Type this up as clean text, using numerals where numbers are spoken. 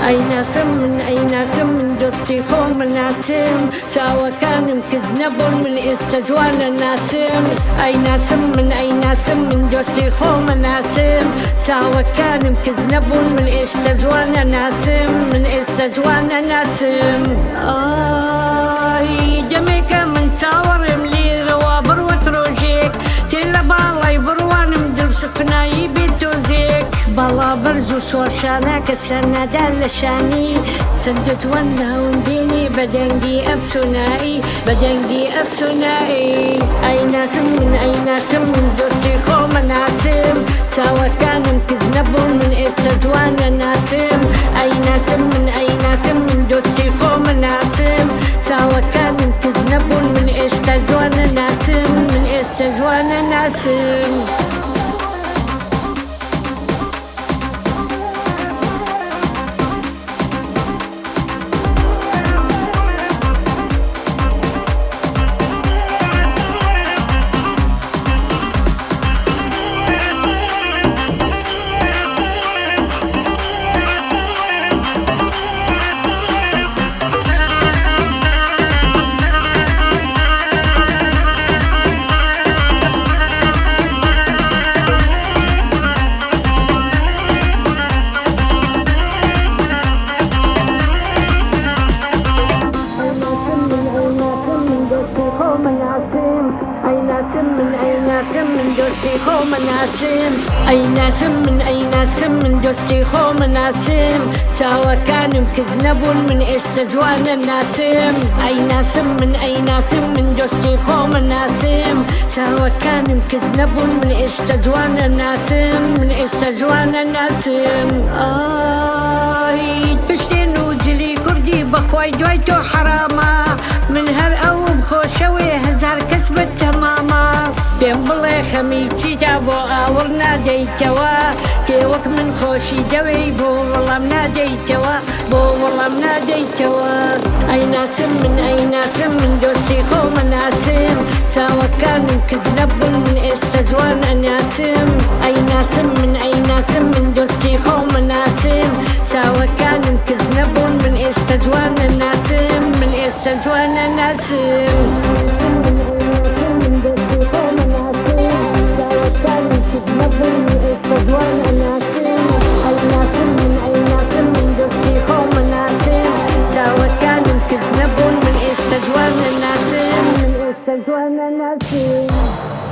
ئەیناسم من ئەیناسم من دۆستی خۆم ناسم، چاوەکانم کز نەبوون من ئێستا جوانە ناسم. ئەیناسم من ئەیناسم من دۆستی خۆم ناسم، چاوەکانم کز نەبوون من ئێستا جوانە ناسم، من ئێستا جوانە ناسم. ئای دەمێکە من چاوەڕێم لێرەوە بڕوت ڕۆژێک، تێ لە باڵای بڕوانم دڵسپنایی بێت تۆزێک. باڵا بەرز و چوارشانە کەس شان نادا لە شانی، چەندە جوان ناوم دێنێ بە دەنگی ئەفسونایی، بە دەنگی ئەفسونایی. ئەیناسم من ئەیناسم من دۆستی خۆمە ناسم، چاوەکانم کز نەبوون من ئێستا جوانە ناسم. ئەیناسم من ئەیناسم من دۆستی خۆمە ناسم، چاوەکانم کز نەبوون من ئێستا جوانە ناسم، من ئێستا جوانە ناسم. ئەیناسم من ئەیناسم من دۆستی خۆمە ناسم، چاوەکانم کز نەبوون من ئێستا جوانە ناسم. ئەیناسم من ئەیناسم من دۆستی خۆمە ناسم، چاوەکانم کز نەبوون من ئێستا جوانە ناسم، من ئێستا جوانە ناسم. ئای پشتێن و جلی کوردی بەخوای دوای تۆ حەرامە، من هەر ئەوم خۆشەوێ هەزار کەس بە تەمامە. پێم بڵێ خەمی چیتا بۆ ئاوڕ نادەیتەوە، کێ وەک من خۆشی دەوێی بۆ وەڵام نادەیتەوە، بۆ وەڵام نادەیتەوە. ئەیناسم من ئەیناسم من دۆستی خۆمە ناسم، چاوەکانم کز نەبوون من ئێستا جوان ئەناسم. ئەیناسم من ئەیناسم من دۆستی خۆمە ناسم، چاوەکانم کز نەبوون من ئێستا جوان ئەناسم، من ئێستا جوان ئەناسم. من ئێستا جوانە ناسم.